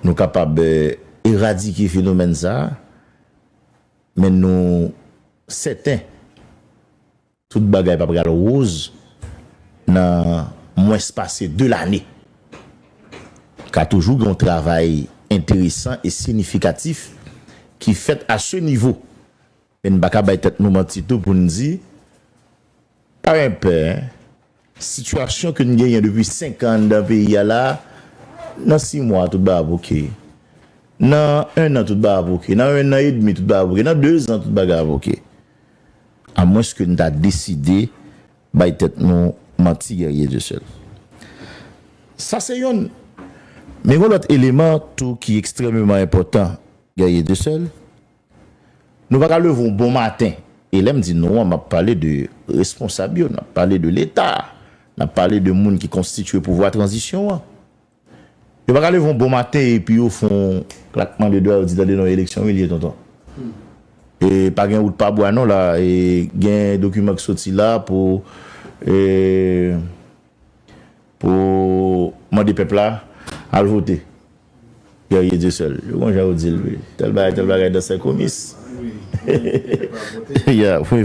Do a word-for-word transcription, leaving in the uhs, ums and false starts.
nou kapab eh, eradike fenomèn sa a, men nou sèten tout bagay pa pral woz nan mwens pase de lane. Ka toujou gen yon travay enteresan e siyifikatif ki fèt a se nivo. Men n pa ka bay tèt nou manti tou pou n di, pa gen pè, sitiyasyon ke n genyen depi senk an anndan peyi a la, nan sis mwa tout bagay ap oke. Nan en an tout bagay ap oke. Nan en an edmi tout bagay ap oke. Nan de zan tout bagay ap oke. Amwenske n ta deside bay tèt nou manti, Guerrier Dieuseul. Sa se yonn. Men yon lòt eleman tou ki ekstrèmeman enpòtan, Guerrier Dieuseul. Nou pa ka leve yon bon maten. E lè m di nou an, m ap pale de responsab yo, n ap pale de Leta, n ap pale de moun ki konstitye pouvwa tranzisyon an. Yo pa ka leve yon bon maten epi yo fè yon klakman de dwa, yo di, "Tande non, eleksyon wi l ye, tonton." E pa gen wout pa bwa non la, e gen dokiman ki soti la pou e, pou mande pèp la al vote. Guerrier Dieuseul. Yo gon jan yo di l, wi. Tèl bagay, tèl bagay dans ses comices. Yeah, wi,